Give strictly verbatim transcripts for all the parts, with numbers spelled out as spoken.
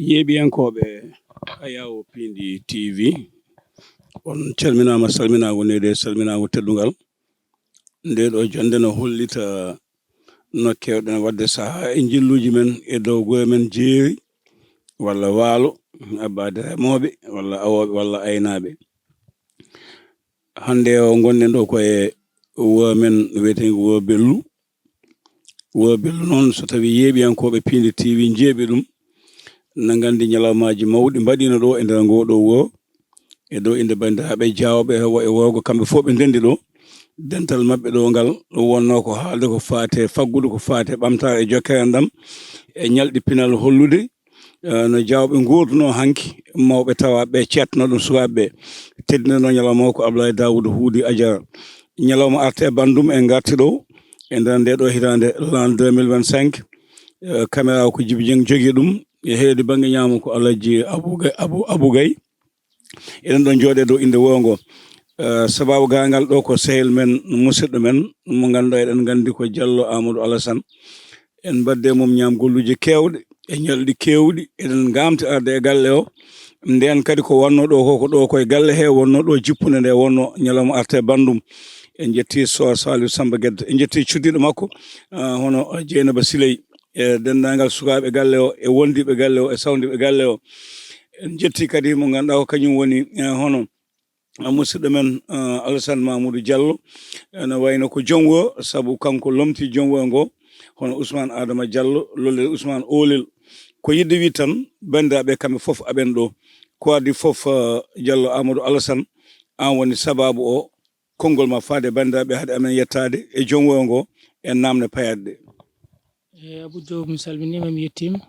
Yeeɓiyankooɓe Ayawo Piindi T V, on calminaama, salminaango needi e salminaango teddungal. Nde ɗo jonnde no hollita no keewɗen waɗde sahaa e njilluuji men e dow goye men jeeri walla waalo, abbaade remooɓe walla awooɓe walla aynaaɓe. Hannde o ngonɗen ɗo ko e wuro men wiyeteengo wuro Bellu. Wuro Bellu noon, so tawii yeeɓiyankooɓe Piindi T V njeeɓi ɗum, na nganndi ñalawmaaji mawɗi mbaɗiino ɗo e nder ngoo ɗoo wuro. E dow innde banndiraaɓe Jaawɓe e wo-, e worgo, kamɓe fof ɓe ndenndi ɗo. Dental maɓɓe ɗo ngal ɗum wonnoo ko haalde ko faati e faggudu, ko faati e ɓamtaare e jokkere enɗam, e ñalɗi pinal hollude, eh, no Jaawɓe nguurdunoo hanki, mawɓe tawaaɓe ɓe ceetno ɗum sukaaɓe ɓe, teddinanoo ñalawma o ko Ablaye Daawuda Huudi Ajara. Ñalawma arte e banndum en ngarti ɗo e nder nde ɗo hitaande l'an deux mille vingt-cinq. Eh, caméra o ko Jibi Jeng jogii ɗum, e heedi bannge ñaamo ko Alhaji Abu Gay, Abu, Abu Gay. Eɗen ɗon jooɗe dow innde wuro ngo. Eh, sababu gaa ngal ɗo ko sehil men, musidɗo men, mo ngannduɗaa eɗen nganndi ko Jallo Amadou Alassane. En mbadde mum ñaam golluuje keewɗe, e ñalɗi keewɗi, eɗen ngaamti arde e galle o. Ndeen kadi ko wonnoo ɗo ko, ko ɗo koye galle he wonnoo ɗo jippunde nde wonnoo ñalawma arte banndum. En njetti Soor Saliou Samba Gedde, en njetti cuddiiɗo makko, ah, hono Jeynaba Siley, e denndaangal sukaaɓe galle o, e wondiiɓe galle o, e sawndiiɓe galle o. En njetti kadi mo ngannduɗaa ko kañum woni, eh, hono, eh, musidɗo men, eh, Alassane Mamoudou Diallo, ene wayno ko joom wuro, sabu kanko lomti joom wuro ngo, hono Ousmane Adama Diallo, lollel Ousmane Oolel. Ko yiɗde wiide tan, banndiraaɓe kamɓe fof aɓen ɗo. Ko adii fof, eh, Diallo Amadou Alassane, aan woni sababu o, konngol ma faade e banndiraaɓe hade amen yettaade e joom wuro ngo e naamne payaaɗe ɗe. E Abou Diop, mi salminiima, mi yettiima,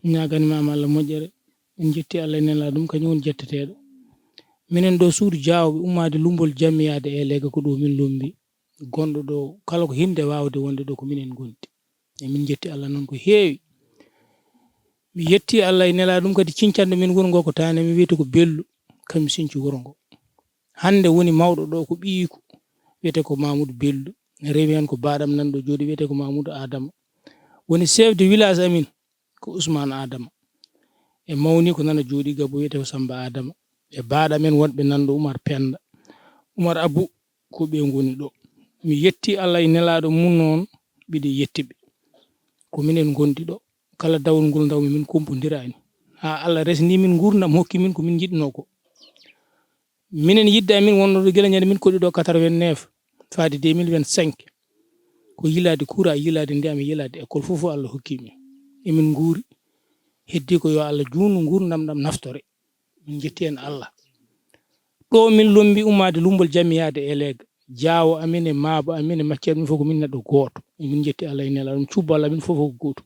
mi ñaaganii ma Allah moƴƴere. En njetti Allah e nelaaɗo mum, kañum woni jetteteeɗo. Minen ɗo suudu Jaawɓe, ummaade Lummbol Jammi yaade Eeleega, ko ɗo min lombi. Gonɗo ɗo, kala ko hinnde waawde wonde ɗo, ko minen ngondi. E min njetti Allah noon ko heewi. Mi yetti Allah e nelaaɗo mum, kadi cincanɗo min wuro ngo ko taane, mi wiyete ko Bellu, kañum sinci wuro ngo. Hannde woni mawɗo ɗo ko ɓiyiiko, wiyete ko Mamoudou Bellu. Rewi heen ko baaɗam nan ɗo jooɗi, wiyete ko Mamoudou Adama. Woni chef de village amin ko Ousmane Adama. E mawni ko nana jooɗi Gabo, wiyete ko Samba Adama. E baaɗam en wonɓe nan ɗo Oumar Penda, Oumar Abou, ko ɓe ngoni ɗo. Mi yetti Allah e nelaaɗo mum noon, mbiɗo yetti ɓe. Ko minen ngondi ɗo. Kala dawol ngol ndawmi min kumpondiraani. Haa Allah resni min nguurndam, hokki min ko min njiɗnoo ko. Minen yidde amin wonnoo ɗo gila ñande min koɗi ɗo quatre-vingt-neuf faade deux mille vingt-cinq. Ko yilaade courant, yilaade ndiyam, yilaade école, fof fof Allah hokki min. Emin nguuri. Heddi ko yo Allah juutnu nguurndam ɗam naftore. Min njetti en Allah. Ɗo min lombi ummaade Lummbol Jammi yaade Eeleega. Jaawo amin e maabo amin e macceeɗo min fof ko min neɗɗo gooto. Emin njetti Allah e nelaaɗo mum, cubbo Allah min fof ko gootum.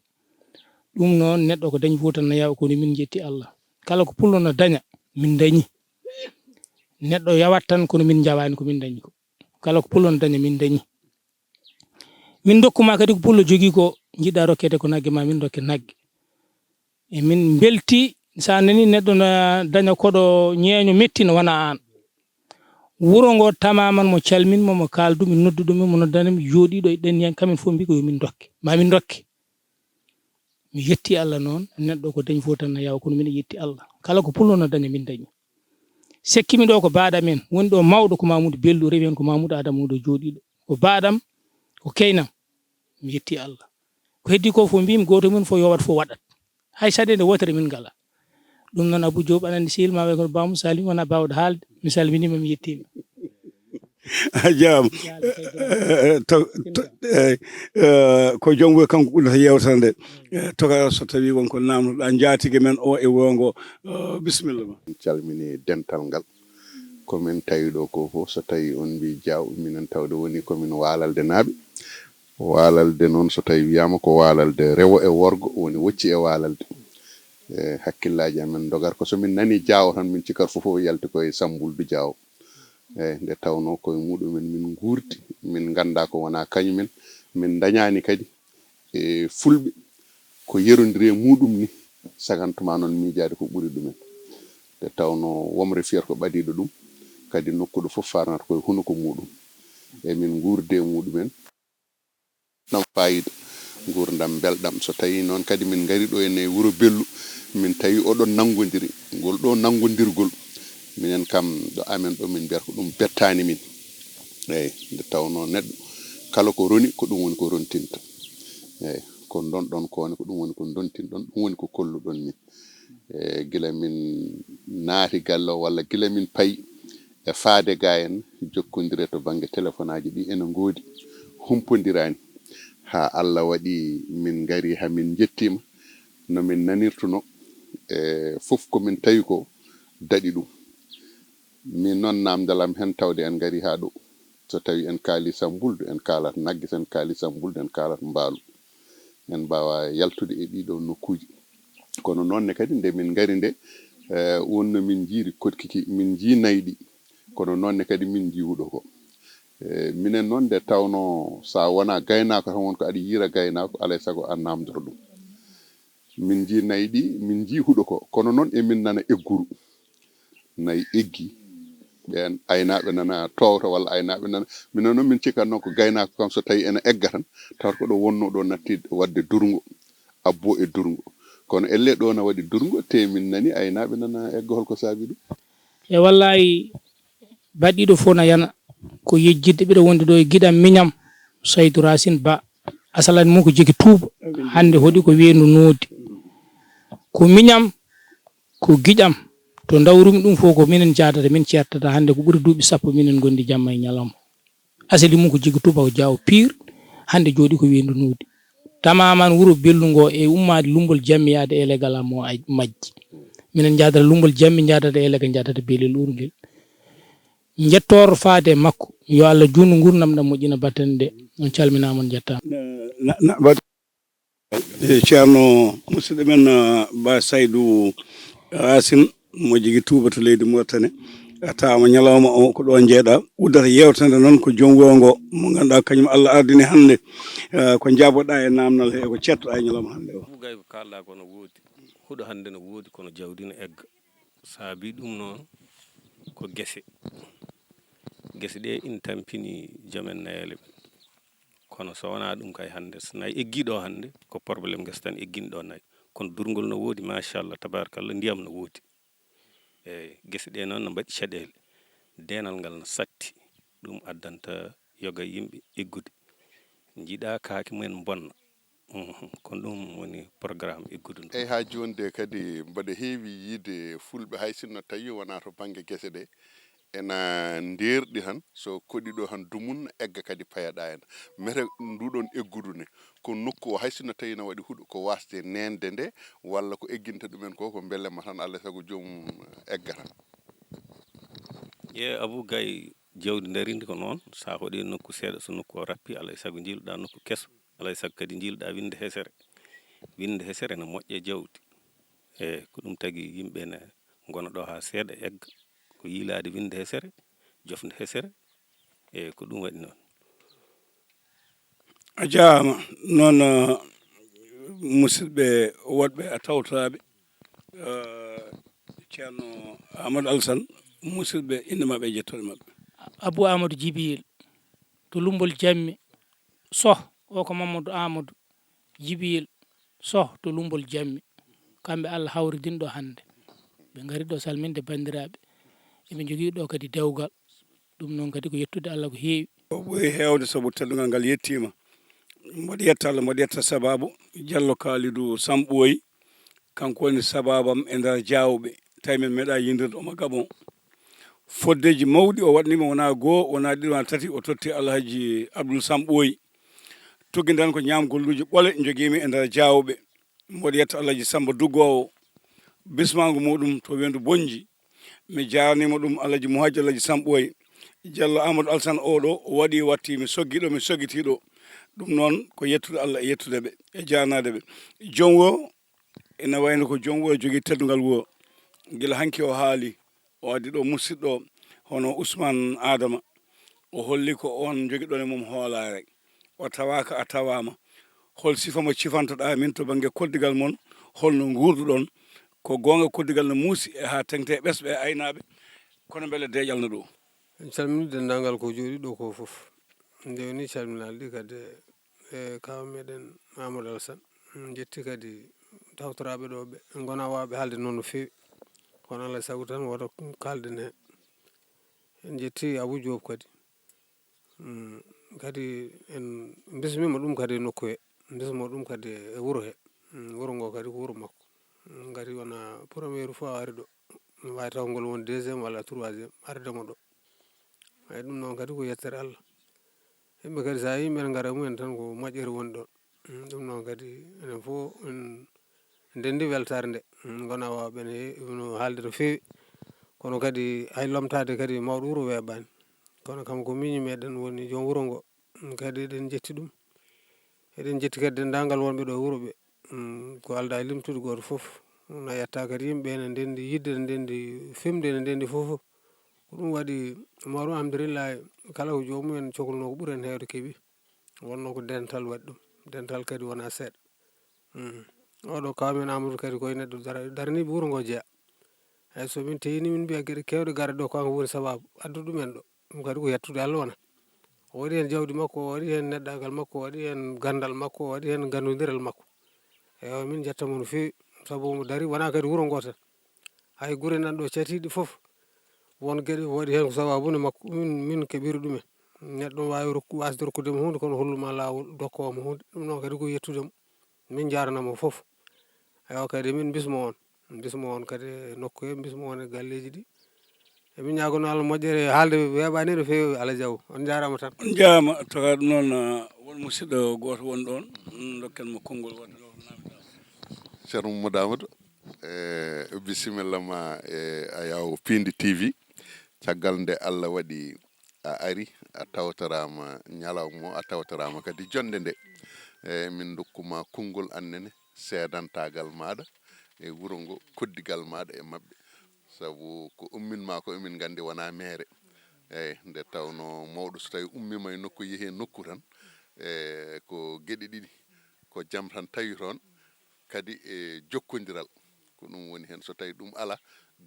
Ɗum noon, neɗɗo ko dañi fof tan na yawa, kono min njetti Allah. Kala ko pullo na daña, min dañi. Neɗɗo yawat tan, kono min njawaani ko min dañi ko. Kala ko pullo na daña, min dañi. Min ndokkuma kadi ko pullo jogii ko, njiɗɗa rokkede ko nagge ma, min ndokke nagge. E min mbelti, so a nani neɗɗo na daña koɗo ñeeño metti, no wona aan. Wuro ngo tamaman mo calmin mo, mo kaaldu, mi noddu ɗum, mo noddana mi, jooɗiiɗo e ɗen hen, kamin fof mbi ko yo min ndokke, ma min ndokke. Mi yetti Allah noon, neɗɗo ko dañi fof tan na yawa, kono min yetti Allah. Kala ko pullo na daña, min dañi. Sekkimi ɗo ko baaɗam en, woni ɗo mawɗo ko Mamoudou Bello, rewi heen ko Mamoudou Adama ɗo jooɗiiɗo. Ko baaɗam, ko keynam. Mi yetti Allah. Ko heddi ko fof mbimi, gooto mum fof yo waɗ fof waɗat. Hay saɗeende wootere min ngala. Ɗum noon Abou Diop, aɗa anndi sehil ma way kono Bamou Salim wona baawɗo haalde. Mi salminiima, mi yettiima. A jaam. Eh, to, to, eh, eh, ko joom wuro kanko uddata yeewtere nde. Eh, toka so tawii won ko naamnoɗaa njaatige men o e wuro ngo. Eh, bisimilla ma. En calmini dental ngal. Ko min tawi ɗo ko fof, so tawi on mbi Jaaw, minen tawde woni ko min Waalalde naaɓe. Waalalde noon, so tawi wiyaama ko Waalalde rewo e worgo, woni wocci e Waalalde. E hakkillaaji amen ndogar ko so min nani Jaawo tan, min cikkat fof fof yalti koye Sambuldu Jaawo. E nde tawnoo koye muɗumen min nguurdi, min nganndaa ko wonaa kañumen, min ndañaani kadi e Fulɓe ko yerondiri e muɗum ni, sagantuma noon miijaade ko ɓuri ɗumen. Nde tawnoo womre fiyata ko ɓadiiɗo ɗum, kadi nokkuɗo fof faarnata koye hunuko muɗum. E min nguurdi e muɗumen. Nam fayida. Nguurndam mbelɗam. So tawii noon kadi min ngari ɗo ene wuro Bellu, min tawi oɗon nanngondiri, ngol ɗo nanngondirgol, minen kam ɗo amen ɗo min mbiyata ko ɗum bettaani min. Eeyi, nde tawnoo neɗɗo kala ko roni ko ɗum woni ko rontinta. Eeyi, ko ndonɗon ko ne ko ɗum woni ko ndontinɗon, ɗum woni ko kolluɗon min. E gila min naati galle o walla gila min payi e faade ga en, jokkondire to bannge telefonaaji ɗi ene ngoodi, humpondirani. Haa Allah waɗi min ngari haa min njettiima no min nanirtuno, e fof ko min tawi ko daɗi ɗum. Min noon naamndal am heen tawde en ngari haa ɗo. So tawii en kaali Sambuldu, en kaalat Nagge, so en kaali Sambuldu, en kaalat Mbaalu. En mbaawaa yaltude e ɗii ɗoo nokkuuji. Kono noon ne kadi nde min ngari nde, eh, wonno min njiiri koɗki ki, min njii nayi ɗi. Kono noon ne kadi min njii huɗo ko. Eh, minen noon nde tawnoo so a wonaa gaynaako tan won ko aɗa yiira gaynaako, alaa e sago a naamndoro ɗum. Min njii nayi ɗi, min njii huɗo ko. Kono noon emin nana egguru. Nayi eggi. Ɓeen aynaaɓe nana toowta walla aynaaɓe nana. Minen noon min cikatnoo ko gaynaako kam so tawii ene egga tan, tawata ko ɗo wonnoo ɗo natti waɗde durngo, abboo e durngo. Kono ellee ɗo na waɗi durngo, te min nani aynaaɓe nana egga, hol ko saabi ɗum? E wallaahi, baɗɗiiɗo fof na yana. Ko yejjitde ɓiɗa wonde ɗo e giɗam miñam, Saydu Racine Ba. Asalani mum ko jeki tuuba, hannde hoɗi ko weendu noodi. Ko miñam, ko giƴam, to ndawrumi ɗum fof ko minen jaadata, min ceertata. Hannde ko ɓuri duuɓi sappo minen ngondi jamma e ñalawma. Asali mum ko jeki tuuba, ko jaawo piir, hannde jooɗi ko weendu noodi. Tamaman wuro Bellu ngo e ummaade Lumbol Jammi yaade e legal am o aj-, majji. Minen jaadata Lumbol Jammi, jaadata e legal, jaadata Belel Urgel. Njettoor faade e makko. Yo Allah juutnu nguurndam ɗam, moƴƴina battane ɗe. On calminaama, on njettaama. Na, na, na, E, Ceerno, musidɗo men, ah, Ba Saydu Racine, mo jogii tuuba to leydi Mauritanie. A taama ñalawma o ko ɗo jeeɗa. Uddata yeewtere noon ko joom wuro ngo, mo ngannduɗaa kañum Allah ardini hannde. Ah, ko njaaboɗaa e naamnal he, ko ceettoɗaa e ñalawma hannde o? Bugay ko kaalɗaa ko no woodi. Huɗo hannde no woodi, kono jawdi no egga. Saabi ɗum noon ko gese. Gese ɗe ina tampini joom en nayeele ɓe. Kono so wonaa ɗum kay hannde, so nayi eggii ɗo hannde, ko problème ngesa tan eggini ɗo nayi. Kono durngol no woodi, machallah, tabarakallah, ndiyam no woodi. Eeyi, gese ɗe noon no mbaɗi caɗeele. Deenal ngal no satti. Ɗum addanta yoga yimɓe eggude. Njiɗa kaake mumen mbonna. Mhm. Kono ɗum woni programme eggudu ndu. Eyi, haa jooni de kadi mboɗo heewi yiyde fulɓe, hay sinno tawi wonaa to bannge gese ɗe, ena ndeerɗi tan, so koɗi ɗo tan dumun, egga kadi payaɗa en. Mete nduɗon eggudu ne, ko nokku o, hay sinno tawi no waɗi huɗo, ko wasde nende nde, walla ko egginta ɗumen ko, ko mbelema tan, alaa sago joom egga tan. Ye Abou Gaye, jawdi darindi ko noon, so a hoɗi nokku seeɗa, so nokku o rappi, alaa e sago njiiluɗa nokku keso. Alaa e sago kadi njiiluɗa winde hesere. Winde hesere ene moƴƴa jawdi. E ko ɗum tagi yimɓe ne ngona ɗo haa seeɗa egga. Ko yiilaade winde hesere, jofde hesere. E ko ɗum waɗi noon. A jaaraama. Noon, ah, musidɓe woɗɓe a tawtoraaɓe, ah, Ceerno Amadou Alassane, musidɓe innde maɓɓe e jettooɗe maɓɓe. Abou Amadou Djibril to Lumbol Jammi. Soh, o ko Mamadou Amadou Djibril Soh to Lumbol Jammi. Kamɓe Allah hawridinɗo hannde. Ɓe ngari ɗo salminde banndiraaɓe. Eɓe njogii ɗo kadi dewgal. Ɗum noon kadi ko yettude Allah ko heewi. Ko ɓuri heewde sabu teddungal ngal yettiima. Mboɗo yetta Allah, mboɗo yetta sababu Jallo Kalidou Samɓooyi. Kanko woni sababam e nder jaawɓe. Tawi min meeɗa yindirde omo Gabon. Foddeeji mawɗi o waɗnii mo, wonaa goo, wonaa ɗiɗi, wonaa tati, o totti Alhaji Abdoul Samɓooyi. Tugginden ko ñaamgolluuji ɓole njogiimi e nder jaawɓe. Mboɗo yetta Alhaji Samba Duggoowo, bismaango muɗum to Weendu Bonnji. Mi jaarniima ɗum Alhaji Muhajji, Alhaji Samɓooyi. Jallo Amadou Alassane oɗo o waɗi, watti mi soggi ɗo, mi soggitii ɗo. Ɗum noon ko yettude Allah e yettude ɓe, e jaarnaade ɓe. Joom wuro ina wayno ko joom wuro jogii teddungal wuro. Gila hanki o haali, o addi ɗo musiɗɗo hono Ousmane Adama. O holli ko on jogiɗon e mum hoolaare. O tawaaka, a tawaama. Hol sifa mo cifantoɗaa min to bannge koddigal mon? Holno nguurduɗon? Ko goonga koddigal no muusi e haa teŋti e ɓesɓe e aynaaɓe. Kono mbele deeƴal no ɗo? En calminii denndaangal ko jooɗii ɗo ko fof. Nde woni calminaali ɗi kadi e kaaw meɗen Amadou Alassane. En njetti kadi tawtoraaɓe ɗo ɓe, en ngonaa waawɓe haalde noon no feewi. Kono Alla sabu tan woto kaalden heen. En njetti Abou Diop kadi. Mm, kadi en mbismiima ɗum kadi e nokku he, mbismoo ɗum kadi e wuro he. Mm, wuro ngo kadi ko wuro makko. Mm, ngati wona première fois o ari ɗo. Mi waawi taw ngol won deuxième walla troisième arde mo ɗo. Eyi, ɗum noon kadi ko yettere Allah. Yimɓe kadi, so a yii yimɓe ene ngara e mumen tan, ko moƴƴere woni ɗon. Mm, ɗum noon kadi, enen fof en ndenndi weltaare nde. Mm, ngonaa waawɓe ne, no haalde no feewi. Kono kadi, hay lomtaade kadi mawɗo wuro weeɓaani. Kono kam ko miñi meɗen woni joom wuro ngo. Mm, kadi eɗen njetti ɗum. Eɗen njetti kadi denndaangal wonɓe ɗo e wuro ɓe. Mm, ko aldaa e limtude gooto fof. Na yettaa kadi yimɓe ene ndenndi yiɗde, ene ndenndi femde, ene ndenndi fof. Ko ɗum waɗi mawɗo alhamdulillahi, kala ko joomum en coklunoo ko ɓuri en heewde keɓi. Wonnoo ko dental waɗi ɗum. Dental kadi wonaa seeɗa. Mm. Oɗo kaaw men Amadou kadi ko e neɗɗo dara-, daraniiɓe wuro ngo jeyaa. Hay so min teyni min mbiya geɗe keewɗe gara ɗo, kanko woni sabaabu addu ɗum en ɗo. Ɗum kadi ko yettude Allah wona. O waɗi heen jawdi makko, o waɗi heen neɗɗaagal makko, o waɗi heen ganndal makko, o waɗi heen ganndondiral makko. Ewa, min njetta mo no feewi, sabu omo dari, wonaa kadi wuro ngo tan. Hay gure nan ɗo catiiɗe fof, won geɗe ko waɗi heen ko sabaabu ne makko. Min, min keɓiri ɗumen. Neɗɗo no waawi rokku-, waasde rokkude mo huunde, kono hollu ma laawol, dokkoo mo huunde. Ɗum noon kadi ko yettude mo. Min njaarana mo fof. Ewa kadi, min mbismo on. Mbismo on kadi e nokku he, mbismo on e galleeji ɗi. Emin ñaagono Allah moƴƴere, haalde weeɓaani no feewi, Alla jaw. On njaaraama tan. On njaaraama. Tawa ɗum noon, ah, won musidɗo gooto won ɗoon. Mm, ndokken mo konngol, waɗde ɗo naamnda. Ceerno Mamadou Amadou, e, bisimilla ma e Ayaw Piindi T V. Caggal nde Allah waɗi a ari, a tawtoraama ñalawma o, a tawtoraama kadi jonnde nde. E, min ndokku ma konngol annene, seedantaagal maaɗa e wuro ngo, koddigal maaɗa e maɓɓe. Sabu ko ummin ma ko, emin nganndi wonaa meere. Eyi, nde tawnoo mawɗo so tawii ummiima e nokku, yehi e nokku tan, e, ko geɗe ɗiɗi, ko jam tan tawi toon, kadi e jokkondiral. Ko ɗum woni heen, so tawii ɗum alaa,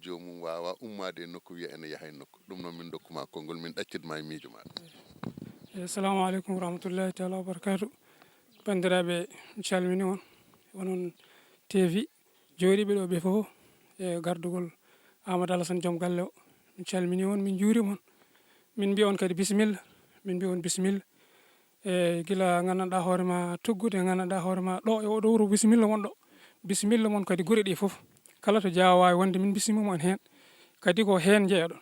joomum waawaa ummaade e nokku, wiya ene yaha e nokku. Ɗum noon, min ndokku ma konngol, min ɗaccit ma e miijo maaɗa. Eyi, assalamu aleykum wa rahmatullahi taala wa barakaatu. Banndiraaɓe, mi calmini on, onon T V jooɗiiɓe ɗo ɓe fof, e gardugol Amadou Alassane, joom galle o. Min calmini on, min njuuriima on. Min mbiya on kadi bisimilla, min mbiya on bisimilla. E gila nganndanɗaa hoore ma tuggude, nganndanɗaa hoore ma ɗo e oɗo wuro, bisimilla mon ɗo. Bisimilla mon kadi gure ɗe fof. Kala to Jaawo waawi wonde, min bisimii mo en heen. Kadi ko heen njeyaɗon.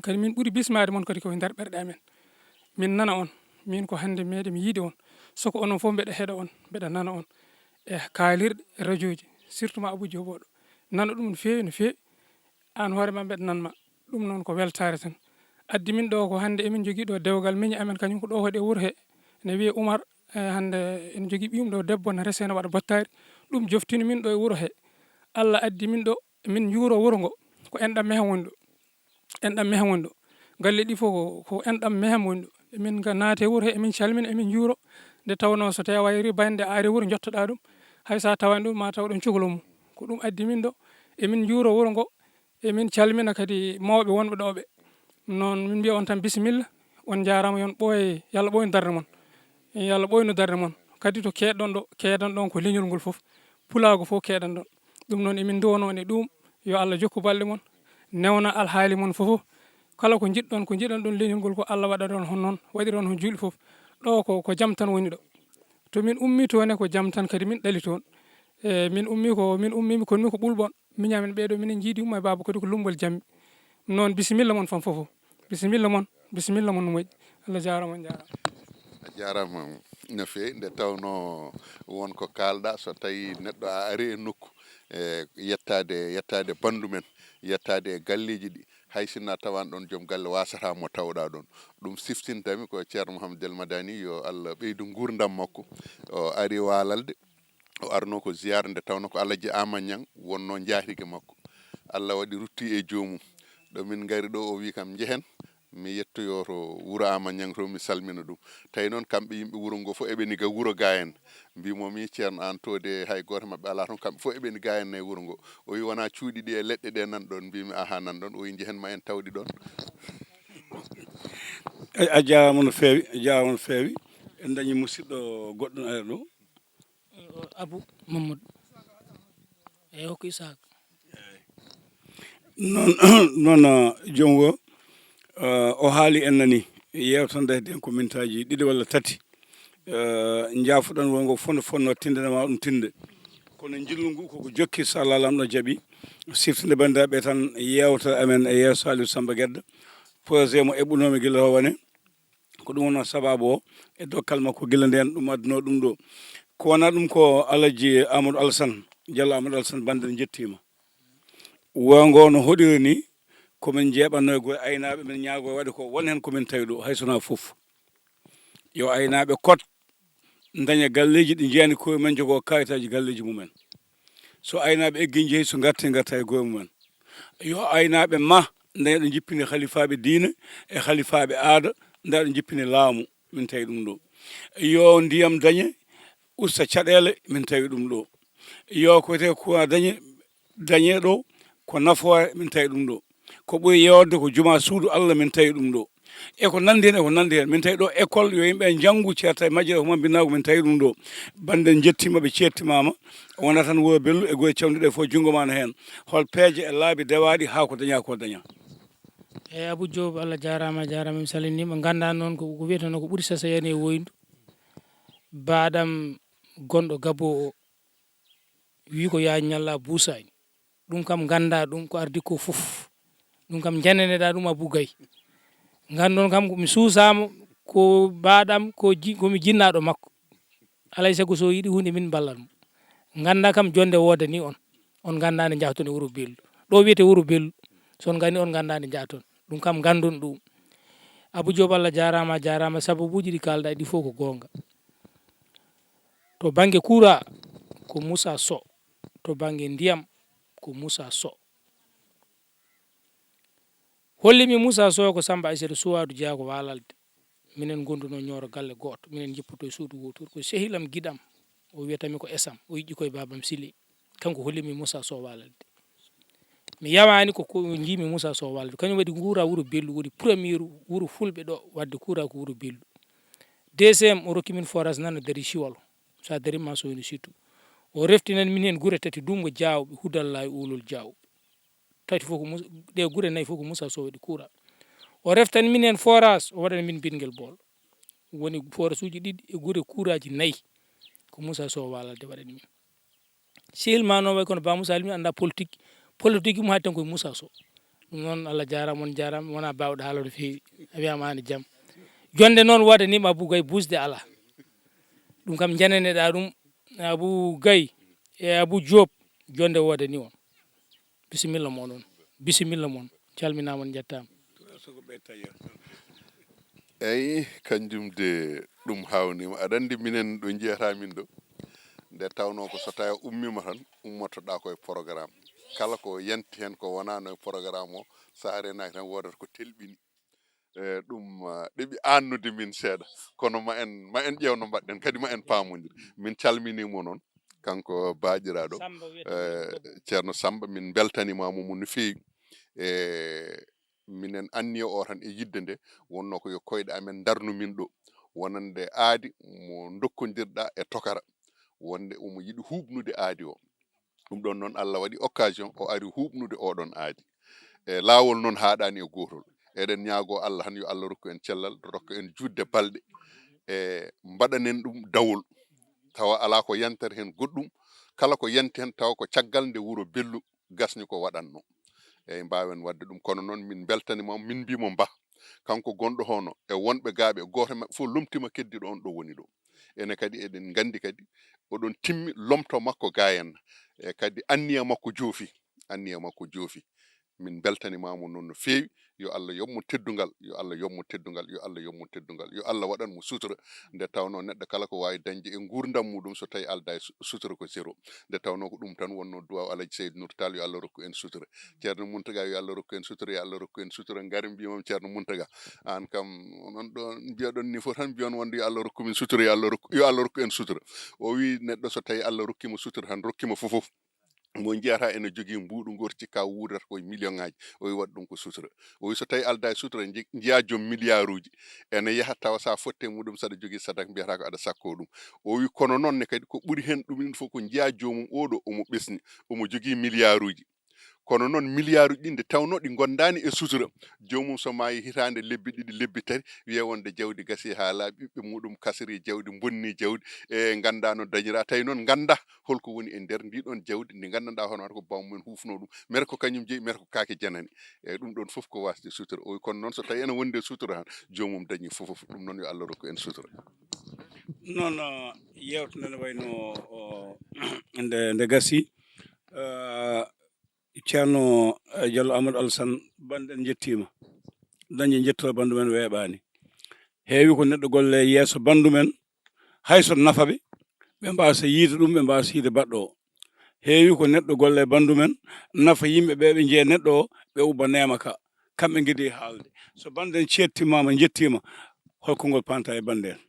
Kadi min ɓuri bismaade mon kadi ko e nder ɓerɗe amen. Min nana on. Min ko hannde meeɗe mi yiide on. Soko onon fof mbeɗa heɗa on, mbeɗa nana on. E kaalirɗe, e rajooji, surtout ma Abou Diop oɗo. Nana ɗum no feewi, no feewi. Aan hoore ma mbeɗa nan ma. Ɗum noon ko weltaare tan. Addi min ɗo ko hannde emin njogii ɗo dewgal miñi amen, kañum ko ɗo hoɗi e wuro he. Ne wiyee Umar, e hannde ene jogii ɓiyum ɗo debbo ne rese ne waɗa bottaari. Ɗum joftini min ɗo e wuro he. Allah addi min ɗo, min njuuro wuro ngo. Ko enɗam meham woni ɗo. Enɗam meham woni ɗo. Galle ɗi fof ko, ko enɗam meham woni ɗo. Emin nga naate wuro he, emin calmina, emin njuuro. Nde tawnoo so tawii a wayri bañde a ari wuro, njottoɗaa ɗum. Hay so a tawani ɗum, ma taw ɗon cukalo mum. Ko ɗum addi min ɗo. Emin njuuro wuro ngo. Emin calmina kadi mawɓe wonɓe ɗo ɓe. Noon min mbiya on tan bisimilla. On njaaraama, yon ɓooy, yo Allah ɓooynu darnde mon. Yo Allah ɓooynu darnde mon. Kadi to keedɗon ɗo, keedan ɗon ko leñol ngol fof. Pulaagu fof keedan ɗon. Ɗum noon emin nduwano on e ɗum. Yo Allah jokku balɗe mon. Newna alhaali mon fof. Kala ko njiɗɗon, ko njiɗan ɗon leñol ngol ko Allah waɗa ɗon hon noon. Waɗi ɗon hon juulɗi fof. Ɗo ko, ko jam tan woni ɗo. To min ummi toon e ko jam tan kadi min ɗali toon. E min ummi ko, min ummi ko, min ko ɓulɓon. Miñi amen ɓeeɗo, minen njiidi umma e baaba kadi ko lummbol jammi. Noon, bisimilla mon fan fof. Bisimilla mon, bisimilla mon no moƴƴi. Allah jaaraama, on jaaraama. A jaaraama no feewi. Nde tawnoo won ko kaalɗaa, so tawii neɗɗo a ari e nokku, e yettaade, yettaade banndu men, yettaade e galleeji ɗi, hay sinno a tawaani ɗoon joom galle, waasataa mo tawɗaa ɗoon. Ɗum siftintami ko Ceerno Mouhamadou El Madani, yo Allah ɓeydu nguurndam makko. O ari waalalde. O arno ko ziyaara, nde tawnoo ko Alhaji Aama Ñaŋ wonnoo njaatige makko. Allah waɗi ruttii e joomum. Ɗo min ngari ɗo, o wii kam, njehen, mi yettoyoo to wuro Aama Ñaŋ to, mi salmina ɗum. Tawi noon, kamɓe yimɓe wuro ngo fof eɓeni ga wuro ga en. Mbii mo mi, Ceerno, aan to de hay gooto maɓɓe alaa toon, kamɓe fof eɓeni ga en e wuro ngo. O wii, wonaa cuuɗi ɗi e leɗɗe ɗe nan ɗoon? Mbii mi, aha, nan ɗoon. O wii, njehen ma en tawɗi ɗoon. A, a jaaraama no feewi, a jaaraama no feewi. En dañi musidɗo goɗɗo no ari ɗo. Abu Mamadou. E hokko Isaak. Noon, noon, joom o, eh, o haali en nani. Yeewtande den ko mintaaji ɗiɗi walla tati. Eh, njaafuɗan wongo fondo fonno tinde ma ɗum tinde. Kono njillu ngu koko jokki, so Allah Laamɗo jaɓi. Siftinde banndiraaɓe tan yeewtere amen e yeeso Aliou Samba Gedda. Projet mo eɓɓunoomi gila to wone. Ko ɗum wonno sababu o e dokkal makko gila nden ɗum adduno ɗum ɗo. Ko wona ɗum ko Alaji Amadou Alassane, Diallo Amadou Alassane Bande, en njettiima. Wongo no hoɗiri ni, ko min jeeɓanno e goye aynaaɓe, min ñaago e waɗi ko won heen ko min tawi ɗo, hay so wonaa fof. Yo aynaaɓe kot daña galleeji ɗi njiyani koye men, jogo kayitaaji galleeji mumen. So aynaaɓe eggi njehi, so ngarti, ngarta e goye mumen. Yo aynaaɓe ma daña ɗo jippini halifaaɓe diine e halifaaɓe aada, nda ɗo jippini laamu, min tawi ɗum ɗo. Yo ndiyam dañe, usta caɗeele, min tawi ɗum ɗo. Yo ko wiyetee courant dañe, dañe ɗo ko nafoore, min tawi ɗum ɗo. Ko ɓuri yewde ko juma suudu Allah, min tawi ɗum ɗo. E ko nandi heen, e ko nandi heen. Min tawi ɗo école, yo yimɓe njanngu, ceerta e majjere, huma mbinnaagu, min tawi ɗum ɗo. Bannde njettiima, ɓe ceettimaama. Wona tan wuro bellu e goye cewndi ɗe fof junngo ma no heen. Hol peeje e laabi dewaaɗi haa ko dañaa ko dañaa? Eyi, Abou Diop, Allah jaaraama, a jaaraama, mi salminiima. Nganndaa noon ko, ko wiyeteno ko ɓuri sasa yani e woyndu. Baaɗam gonɗo Gaboo o, wi ko yaa ñalla buusaani. Ɗum kam nganndaa ɗum ko ardi ko fof. Ɗum kam njaneneɗaa ɗum Abou Gaye. Nganndon kam ko mi suusaama ko baaɗam, ko ji-, ko mi jinnaaɗo makko. Alay sago so yiɗi huunde min mballan mo. Nganndaa kam jonnde woodani on. On nganndaa nde njahton e wuro bellu. Ɗo wiyetee wuro bellu. So on nganni on nganndaa nde njahton. Ɗum kam nganndon ɗum. Abou Diop, Allah jaaraama, a jaaraama. Sababuuji ɗi kaalɗaa ɗi fof ko goonga. To bannge kuuraa ko Moussa Sow. To bannge ndiyam ko Moussa Sow. Holli mi Moussa Sow ko Samba Aissata Souadou Diago Walalde. Minen ngondunoo Ñooro galle gooto. Minen njippoto e suudu wooturu. Ko sehilam giɗam. O wiyata mi ko esam. O yiɗi koye baabam Sili. Kanko holli mi Moussa Sow Walalde. Mi yamaani ko, ko njiimi Moussa Sow Walalde. Kañum waɗi nguura wuro bellu. Woni premier wuro fulɓe ɗo waɗde kuuraa ko wuro bellu. Deuxième, o rokki min forage nana dari Siwalo. So a dari ma so woni surtout. O reftinan min heen gure tati, Duumgo Jaawɓe, Hudalla e Uulol Jaawɓe. Tati fof ko Mus-, ɗe gure nayi fof ko Moussa Sow waɗi kuuraa. O reftan min heen forage, o waɗana min Binngel Bool. Woni forage uji ɗiɗi e gure kuuraaji nayi ko Moussa Sow Walalde waɗani min. Sehil ma noon way kono Ba Moussa Alimi anndaa politique. Politique mum haɗi tan koye Moussa Sow. Ɗum noon Allah jaaraama, on jaaraama, wonaa baawɗo haalde no feewi. A wiyaama aan e jam. Jonnde noon woodaniima Abou Gaye buusde alaa. Ɗum kam njaneneɗaa ɗum Abou Gaye e Abou Diop, jonnde woodanii on. Bisimilla mon on. Bisimilla mon. Calminaama, on njettaama. Eyi, kanjum de ɗum haawniima. Aɗa anndi minen ɗo njiyataa min ɗo, nde tawnoo ko so tawii a ummiima tan, ummotoɗaa ko e programme. Kala ko yanti heen ko wonaano e programme o, so a reenaaki tan woodata ko telɓini. E, ɗum, ah, ɗeɓi aannude min seeɗa. Kono ma en, ma en ƴeew no mbaɗɗen, kadi ma en paamondir. Min calminii mo noon, kanko baajiraaɗo, Samba wiyetee eh, Ceerno Samba, min mbeltaniima mo no feewi. E, minen anniya o tan e yiɗde nde, wonnoo ko yo koyɗe amen ndarnu min ɗo, wonande aadi mo ndokkondirɗaa e tokara, wonde omo yiɗi huuɓnude aadi o. Ɗum ɗoon noon, Allah waɗi occasion, o ari huuɓnude oɗon aadi. E laawol noon haaɗaani e gootol. Eɗen ñaagoo Allah tan, yo Allah rokku en cellal, rokka en juutde balɗe, e mbaɗanen ɗum dawol. Tawa alaa ko yantere heen goɗɗum, kala ko yanti heen tawa ko caggal nde wuro Bellu gasni ko waɗatnoo. Eyi, mbaawen waɗde ɗum, kono noon min mbeltaniima, min mbii mo mbah. Kanko gonɗo hono e wonɓe gaaɓe, gooto e maɓɓe fof lomtiima keddiiɗo on ɗo woni ɗo. Ene kadi eɗen nganndi kadi oɗon timmi lomto makko ga henna. E kadi anniya makko joofi, anniya makko joofi. Min mbeltaniima mo noon no feewi. Yo Allah yoɓ mo teddungal, yo Allah yoɓ mo teddungal, yo Allah yoɓ mo teddungal, yo Allah waɗan mo sutura. Nde tawnoo neɗɗo kala ko waawi dañde e nguurndam muuɗum, so tawii aldaa e su-, sutura ko zéro. Nde tawnoo ko ɗum tan wonnoo duwaaw Alaji Seydi Nuur Taal, yo Allah rokku en sutura. Ceerno Muntaga, yo Allah rokku en sutura, yo Allah rokku en sutura. Ngari mbiimam Ceerno Muntaga, aan kam onon ɗo mbiyaɗon ni fof tan mbiyon wonde yo Allah rokku min sutura, yo Allah rokku, yo Allah rokku en sutura. O wii neɗɗo so tawii Allah rokkiima sutura tan rokkiima fof fof. mo njiyata ene jogii mbuuɗu ngorti ka wuurata koye million ŋaaji, o wi waɗa ɗum ko sutura. O wi so tawi aldaa e sutura, nji-, njiyaa joom milliard uji, ene yaha tawa sa fotte muɗum saɗa jogii sadak mbiyata ko aɗa sakko ɗum. O wi kono noon ne kadi ko ɓuri heen ɗum ɗum fof ko njiyaa joomum oɗo omo ɓesni, omo jogii milliard uji. Kono noon milliard uji ɗi nde tawnoo ɗi ngondaani e sutura, joomum so maayi hitaande lebbi ɗiɗi, lebbi tati, wiyee wonde jawdi gasii haa laaɓi, ɓiɓɓe muɗum kasrii jawdi, mbonnii jawdi, e nganndaa no dañiraa. Tawi noon nganndaa holko woni e nder ndii ɗoon jawdi ndi nganndanɗaa hono wata ko baamu men huufnoo ɗum. Mere ko kañum jeyi, mere ko kaake janani. Eeyi, ɗum ɗoon fof ko waasde sutura. O wi kono noon so tawii ene wondi e sutura tan, joomum dañii fof fof. Ɗum noon yo Allah rokku en sutura. Noon, ah, yeewtere nde wayno, o, nde, nde gasii, ah, Ceerno, eh, Diallo Amadou Alassane, banndam njettiima. Dañde njettoor banndum en weeɓaani. Heewi ko neɗɗo golle yeeso banndum en, hay so nafa ɓe, ɓe mbaasa yiide ɗum, ɓe mbaasa yiide baɗɗo o. Heewi ko neɗɗo golle banndum en, nafa yimɓe ɓe, ɓe njeya neɗɗo o, ɓe ubba neema ka. Kamɓe ngidi haalde. So banndam ceettimaama, njettiima, hol konngol panta e banndam en?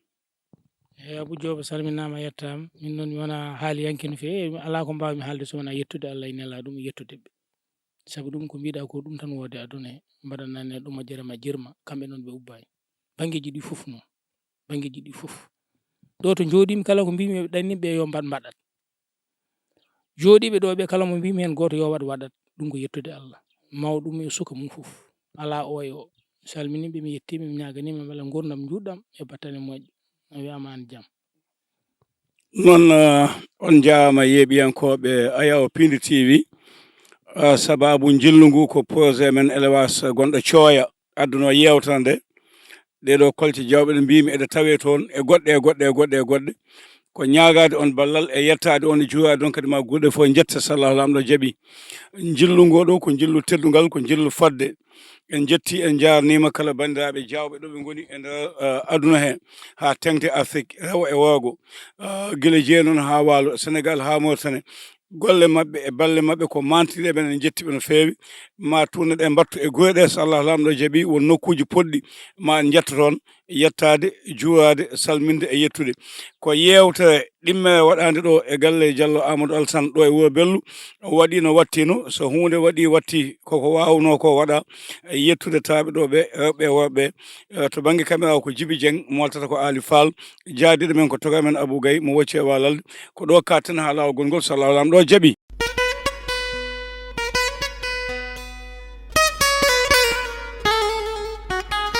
Eeyi, Abou Diop, a salminaama, a yettaama. Min noon, mi wonaa haaliyanke no feewi, alaa ko mbaawmi haalde so wonaa yettude Allah e nelaaɗo mum, yettude ɓe. Sabu ɗum ko mbiɗa ko ɗum tan woodi aduna he, mbaɗanani ɗum majjere majjirma, kamɓe noon ɓe ubbaani. Banngeeji ɗi fof noon, banngeeji ɗi fof. Ɗo to njooɗiimi kala ko mbiimi ɓe ɗanni ɓe yo mbaɗ mbaɗat. Jooɗiiɓe ɗo ɓe kala mo mbiimi heen gooto yo waɗ waɗat, ɗum ko yettude Allah. Mawɗo mum e suka mum fof. Alaa o e o. Mi salminiiɓe, mi yettiiɓe, mi ñaaganiima mbela nguurndam njuutɗam e battane moƴƴe. A wiyaama aan jam. Noon, ah, on njaaraama yeeɓiyankooɓe Ayaw Pindi T V. Ah, sabaabu njillu ngu ko projet men élevage gonɗo Cooya adduno yeewtere nde. Ɗee ɗoo kolte jawɓe ɗe mbiimi eɗe tawee toon e goɗɗe, e goɗɗe, e goɗɗe, e goɗɗe. Ko ñaagaade on ballal e yettaade on e juuraade on kadi ma guurɗe fof njetta, sallahu laamɗo jaɓi. Njillu ngo ɗo ko njillu teddungal, ko njillu fodde. En njetti, en njaarniima kala banndiraaɓe jaawɓe ɗo ɓe ngoni e nder, eh, aduna he, haa teŋti Afrik, rewo e worgo. Eh, gila Jeenon haa Waalo, Senegal haa Mauritanie. Golle maɓɓe e balle maɓɓe ko maantiniiɗe, men en njetti ɓe no feewi. Ma tuune ɗe mbattu e gure ɗe, so Allah laamɗo jaɓi, won nokkuuji potɗi ma en njetto toon, yettaade, juuraade, salminde e yettude. Ko yeewtere ɗimmere waɗaande ɗo e galle Diallo Amadou Alassane ɗo e Wuro Bellu. Waɗi no wattino, so huunde waɗi watti koko waawnoo ko waɗa, yettude taaɓe ɗo ɓe, rewɓe e worɓe. Eh, to bannge caméra o ko Djiby Dieng, moltata ko Ali Fall, jaadiiɗo men ko toga men Abou Gaye, mo wocci e Walalde. Ko ɗo katten haa laawol gongol, so Allah laamɗo jaɓi.